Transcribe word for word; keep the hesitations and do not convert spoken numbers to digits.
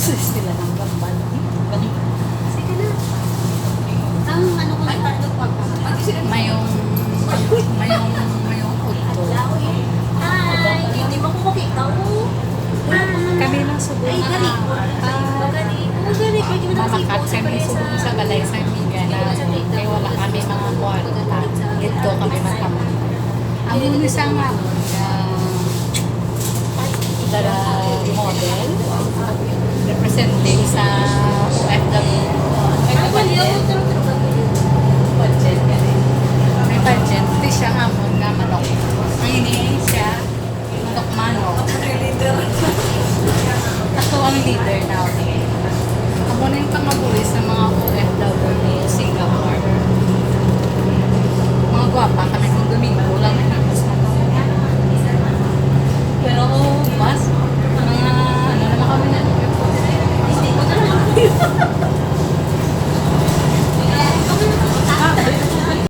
Sila ng gambal. Sige na. Ang ano ko lang. Mayong, mayong, mayong udto. Ay, hindi mo ko makita, oh. Kami lang subong na. Ay, gani. Ah, gani. Ang gani, pwede mo na malakat kasi kami sa subong sa balay sa amiga na kay wala kami mga kwarta. Dito kami magkamay. Amo ni sa nga, ah, dara model, representing sa O F W. May pageant, gani. May pageant. Di siya hamon nga manok. Ang ini siya, manok-manok. Ako ang leader now, eh. Amo na yung pangabuhi sa mga O F W ni Singapore. Mga gwapa kami kung Domingo lang may tapos na to. Pero, mas, mga, ano naman kami na.